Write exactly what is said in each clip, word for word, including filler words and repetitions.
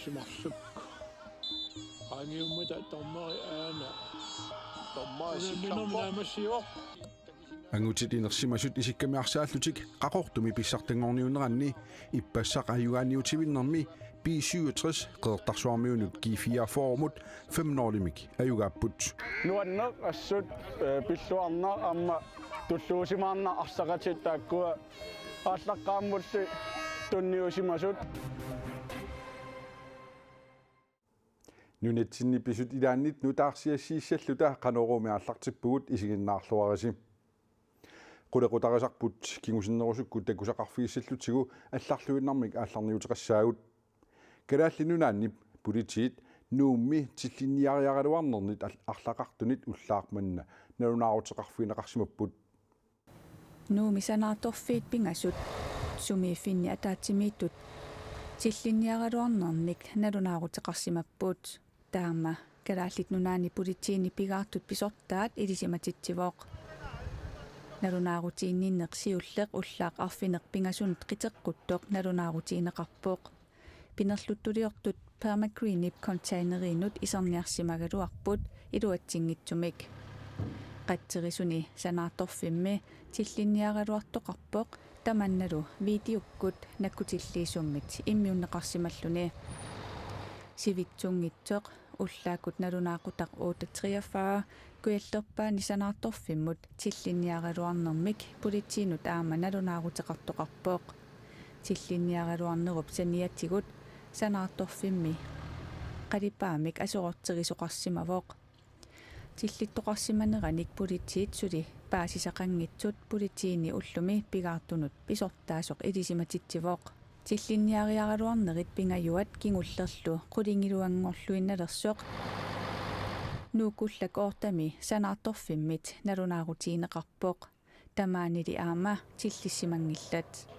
Simarsuk. Qaangiummata dommeri aana. Dommeri unamminami sikkarpoq. Naammassivoq. Angutit inersimasut isikkamiarsaallutik Qaqortumi pissartanngorniunneranni ippassaq ajugaaniutivinnermi B syvogtres Qeqertarsuarmiunut G fireogfyrremut fem nul-imik ajugaapput. Nuanneq assut, eh, pilluarnaq aamma tulluusimaarnaq arsaqatit taakkua aallaqqaammulli tunniusimasut. Nunatsinni pisut ilaannit nutaarsiassiissalluta Qanoruumi aallartippugut, isiginnaarluarisi. Qulequtarisarput kingusinnerusukkut takusaqarfigissallutigu allarluinnarmik aallarniuteqassaagut. Kalaallit Nunaanni politiit Nuummi tillinniariaraluarnernit al-, arlaqartunit ullaaq manna nalunaaruteqarfigineqarsimapput. Nuummi sanaartorfiit pingasut sumiiffinni ataatsimiittut tillinniaraluarnernik nalunaaruteqarsimapput. Taama Kalaallit Nunaanni politiini pigaartut pisortaat ilisimatitsivoq. Nalunaarutiinninneq siulleq ullaaq arfineq-pingasunut qiteqquttoq nalunaarutigineqarpoq. Pinerluttuliortut Permagreenip containerinut iserniarsimagaluarput iluatsinngitsumik. Qatserisuni sanaartorfimmi tillinniaraluartoqarpoq tamannalu videokkut nakkutilliisummit immiunneqarsimalluni. Sivitsunngitsoq ullaakkut nalunaaqutaq otte treogfyrre Kujallerpaani sanaartorfimmut tillinniaraluarnermik politiinut aamma nalunaaruteqartoqarpoq. Tillinniaraluarnerup saniatigut sanaartorfimmi qalipaamik aserorterisoqarsimavoq. Tillittoqarsimaneranik politiit suli paasisaqanngitsut politiini ullumi pigaartunut pisortaasoq ilisimatitsivoq. Tillinniariaraluarnerit pingajuat kingullerlu qulingiluanngorluinnalersoq Nuup ullaakkut ottemi sanaartorfimmit nalunaarutigineqarpoq. Tamaanili aamma tillissimanngillat.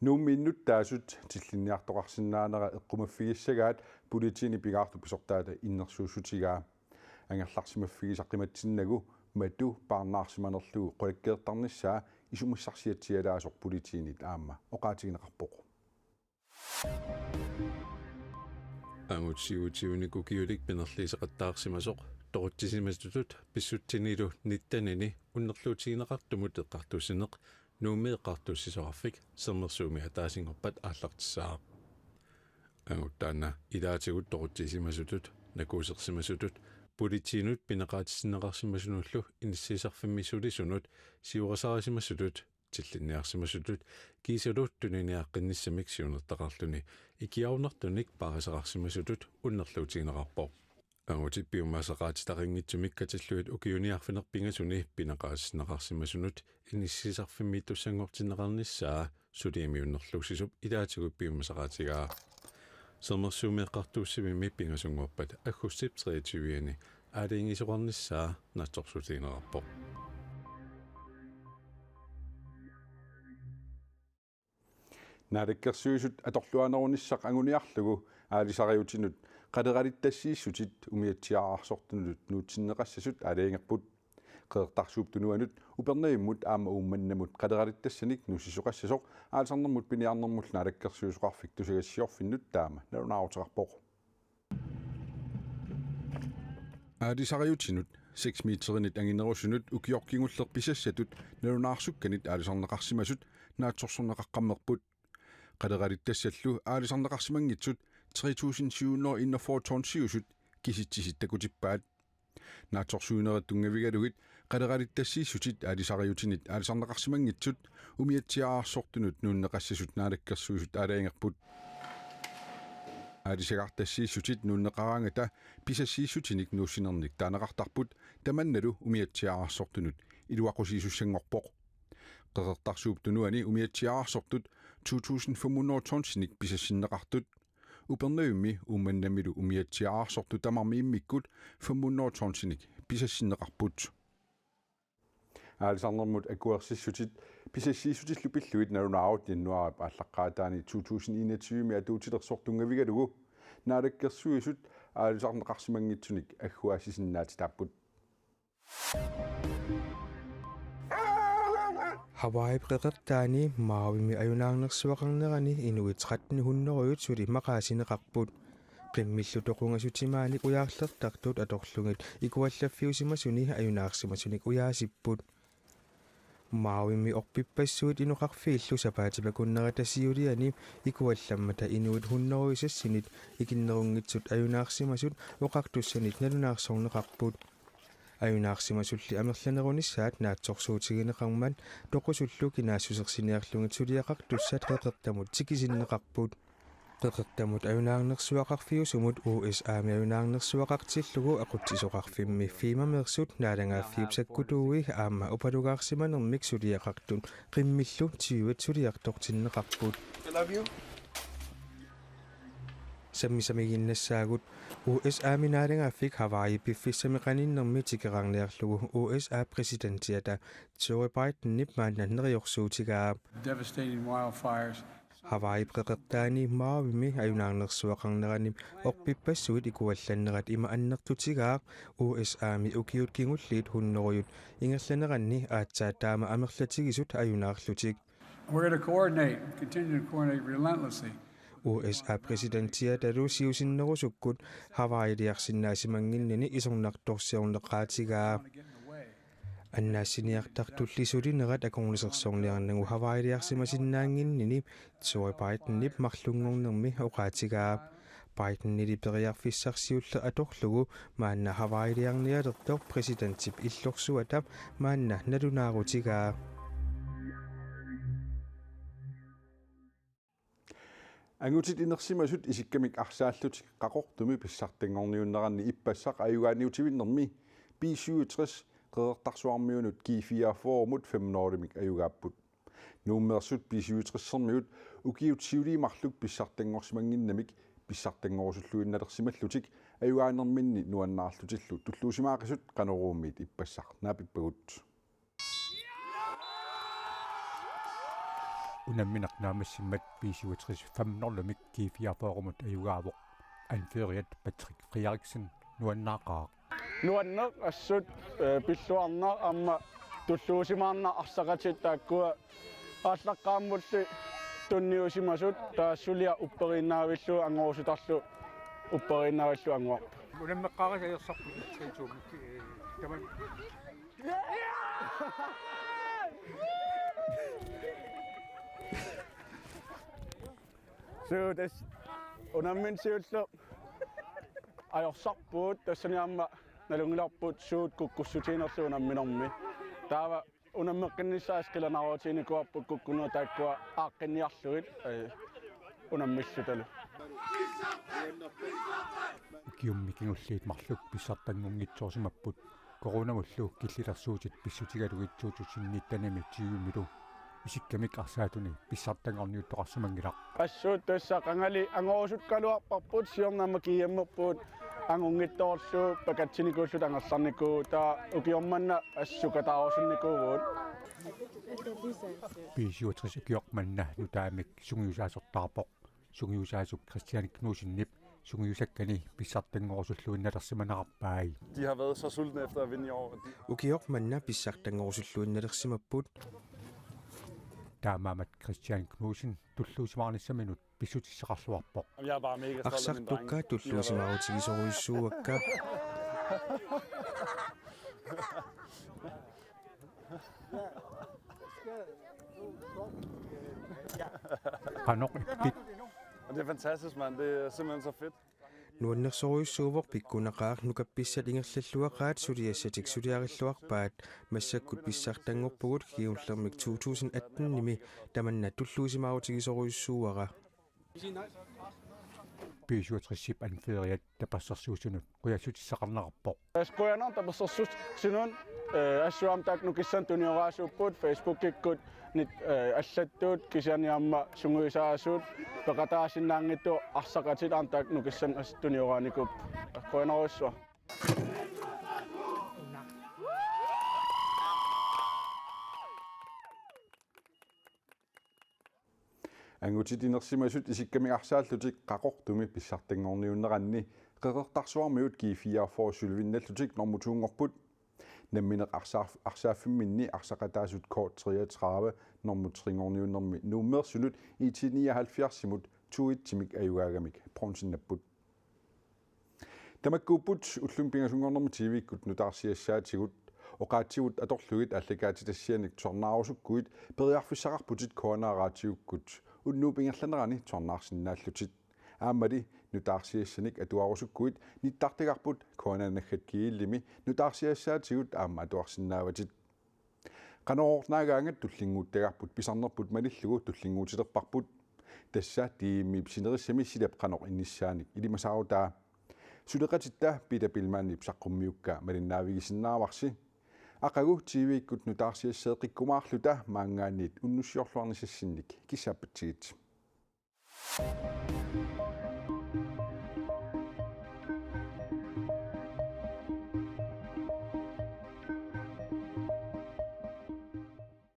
Nuummi innuttaasut tillinniartoqarsinnaanera eqqumaffigissagaat politiini pigaartut pisortaata innersuussutigaa. Angerlarsimaffigisaqimatsinnagu matu paarnaarsimanerlugu qulakkeertarnissaa isumissarsiatsialaasoq politiinit aamma oqaatigineqarpoq. Angut syvogtyvenik ukiulik pinerliiseqattaarsimasoq toqutsisimasutut pissutsinilu nittenini unnerluutigineqartumut eqqartuussineq Nuummi Eqqartuussisoqarfik Sermersuumi ataasinngorpat aallartissaaq. Angut taanna ilaatigut toqutsisimasutut, nakuusersimasutut, politiinut pineqaatissinneqarsimasunullu inissiisarfimmi sulisunut siuarisarisimasutut, tillinniarsimasutut kiisalu tuniniaaqqinnissamik siunertaqarluni ikiaroornartunik paarisaqarsimasutut unnerluutigineqarpoq. Angutit piumasaqaatitaqanngitsumik katillugit ukiuni arfineq-pingasuni pineqaatissinneqarsimasunut inissiisarfimmiittussanngortinneqarnissaa suliami unnerluussisup ilaatigut piumasaqaatigaa. Sermersuumi eqqartuussivimmi pingasunngorpat aggustip treogtyve-ani aalajangiisoqarnissaa naatsorsuutigineqarpoq. Naalakkersuisut atorluarnerunissaq anguniarlugu aalisariutinut qaleralittassiissutit umiatsiaararsortunut nuutsinneqassasut aalajangerput. Qeqertarsuup Tunuanut Upernavimmut aamma Uummannamut qaleralittassanik nuussisoqassasoq aalisarnermut piniarnermullu naalakkersuisoqarfik tusagassiorfinnut taama nalunaaruteqarpoq. Aalisariutinut seks meterinit anginerusunut ukioq kingulleq pisassatut nalunaarsukkanit aalisarneqarsimasut naatsorsorneqaqqammerput. Qaleralittassallu aalisarneqarsimanngitsut tre tusind syv hundrede enogfyrre tonsiusut kisitsisit takutippaat. Naatsorsuinerit tunngavigalugit qaleralittassiissutit aalisariutinit aalisarneqarsimanngitsut umiatsiaararsortunut nuunneqassasut naalakkersuisut aalajangerput. Aalisagartassiissutit nuunneqaraangata pisassiissutinik nuussinernik taaneqartarput tamannalu umiatsiaararsortunut iluaqusiisussanngorpoq. Qeqertarsuup Tunuani umiatsiaararsortut to tusind fem hundrede tonsinik pisassinneqartut. Upernavimmi Uummannamilu umiatsiaararsortut tamarmik immikkut fem hundrede tonsinik pisassinneqarput. Aalisarnermut akuersissutit pisassiissutillu pillugit nalunaarut januaarip aallaqqaataani to tusind enogtyve-mi atuutilersoq tunngavigalugu naalakkersuisut aalisarneqarsimanngitsunik agguaassisinnaatitaapput. Hawaii Qeqertaani Mauvimi ajunaarnersuaqarnerani inuit tretten hundrede suli maqaasineqarput. Qimmillu toqungasut timaanik ujaarlertartut atorlugit ikuallaffiusimasuni ajunaarsimasunik ujaasipput. Mauvimi orpippassuit inoqarfiillu sapaatip-akunnerata siuliani ikuallammata inuit hundrede sassinit ikinnerunngitsut ajunaarsimasut oqartussanit nalunaarsorneqarput. Ajunaarsimasulli amerlanerunissaat naatsorsuutigineqarmat toqusullu kinaassusersiniarlugit suliaqartussat Qeqertamut tikisinneqarput. Qeqertamut ajunaarnersuaqarfiusumut U S A-mi ajunaarnersuaqartillugu aqutsisoqarfimmi FEMA-meersut naalagaaffiup sakkutuui aamma upalugaarsimanermik suliaqartut qimmillu tyvet suliartortinneqarput. I love you. Sammisamigiinnassaagut U S A-mi naalagaaffik Hawaii piffissami qaninnermi tikeraarniarlugu U S A præsidentiata Joe Bidenip maanna neriorsuutigaa. Devastating wildfires. Hawaii Qeqertaani Mauvimi ajunaarnersuaqarnerani orpippassuit ikuallannerat ima annertutigaaq U S A-mi ukiut kingulliit hundrede ingerlaneranni aatsaat taama amerlatigisut ajunaarlutik. We're gonna coordinate, continue to coordinate relentlessly. U S A præsidentiatalu siusinnerusukkut Hawaiiliarsinnaasimannginnani isornartorsiorneqaatigaa. Annaassiniartartulli sulinerat akornusersorniarnagu Hawaiiliarsimasinnaannginnini Joe Bidenip marlunngornermi oqaatigaa. Bidenili periarfissaq siulleq atorlugu maanna Hawaiiliarnialertoq præsidentip illorsuata maanna nalunaarutigaa. Angutit inersimasut isikkamik arsaallutik Qaqortumi pissartanngorniunneranni ippassaq ajugaaniutivinnermi B syvogtres Qeqertarsuarmiunut G fireogfyrremut fem nul-imik ajugaapput. Nuummeersut B syvogtres-ermiut ukiut siuliit marluk pissartanngorsimannginnamik pissartanngorusulluinnalersimallutik ajugaanerminni nuannaarlutillu tulluusimaaqisut Qanoruumiit ippassaq naapippagut. Unammineq naammassimmat B syvogtres fem nul-imik G fireogfyrremut ajugaavoq. Anføreriat Patrick Frederiksen nuannaaqaaq. Nuanneq assut, eh, pilluarneq aamma tulluusimaarneq arsaqatit taakkua aallaqqaammulli tunniusimasut taava suliaq upperiinnaavillugu angorusutarlu upperiinnaavillugu anguarput. Unammeqqaarisat ajorsarput tre to-mik, eh, taman. Suu, tassa unammineq siulleq ajorsarput, tassani aamma nalunngilarput suut kukkussutiginerlugit unamminermi. Taava unammeqqinnissaat qilanaarutiginikuuarput kukkunerit taakkua aaqqinniarlugit, eh, unammillutalu. Ukiummi kingulliit marluk pissartanngunngitsoorsimapput. Coronamullu killilersuutit pissutigalugit to tusind nitten-imi tyvemilu isikkamik arsaatuni pissartanngorniuttoqarsimanngilaq. Assut tassa qangali angorusukkaluarparput, siorna aamma G M-erput angunngitsoorlugu pakatsinikuulluta angerlarnikuuvugut, taava ukioq manna assut sukataarusunnikuuvugut. B syvogtres ukioq manna nutaamik sungiusaasortaarpoq. Sungiusaasup Christian Knudsenip sungiusakkani pissartanngorusulluinnalersimanerarpai. De har været så sultne efter at vinde i år, at de Ukioq manna pissartanngorusulluinnalersimapput. Taamaammat Christian Knudsen tulluusimaanissaminut pissutissaqarluarpoq. Jamen, jeg er bare mega stolt af mine drenge. Arsartukka tulluusimaarutigisorujussuuakka. Qanoq ippit? Og det er fantastisk, mand. Det er simpelthen så fedt. Nuannersorujussuuvoq pikkunaqaaq, nukappissat ingerlalluaqaat, suliassatik suliarilluarpaat. Massakkut pissartanngorpugut, kingullermik to tusind atten-imi tamanna tulluusimaarutigisorujussuuara. B syvogtres-ip anføreriat tapersersuisunut qujassutissaqarnerarpoq. Qujanaq tapersersuisunut, eh, assut aamma taakku nukissanik tunioraasuupput, Facebookikkut nit-, eh, allattut kisianni aamma sungiusaasut peqataasinnaanngitsut arsaqatit aamma taakku nukissanik assut tunioraanikuupput. Qujanarsuaq. Angutit inersimasut isikkamik arsaallutik Qaqortumi pissartanngorniunneranni Qeqertarsuarmiut G fireogfyrre sølvinnallutik normu to-nngorput. Nammineq arsaarf-, arsaaffimminni arsaqataasut K treogtredive normu trinngorniunnermi Nuummeersunut I T nioghalvfjerdsimut to-etsimik ajugaagamik bronzennapput. Tamakkuupput ullumi pingasunngornermi T V-kkut nutaarsiassaatigut. Oqaatsigut atorlugit aallakaatitassianik tusarnaarusukkuit periarfissaqarputit K N R Radiokkut unnuup ingerlanerani tusarnaarsinnaallutit. Aammali nutaarsiassanik atuarusukkuit nittartagarput K N R naggat gl-imi nutaarsiassaatigut aamma atuarsinnaavatit. Qanorooq naagaangat tullinnguuttagarput pisarnerput malillugu tullinnguutilerparput. Tassa D M-ip sinerissami silap qanoq inissaanik ilimasaarutaa. Suleqatitta Peter Biilmannip saqqummiukkaa malinnaavigisinnaavarsi. Aqagu T V-kkut nutaarsiasseeqqikkumaarluta maanngaanniit unnussiorluarnissassinnik kissaappatsigit.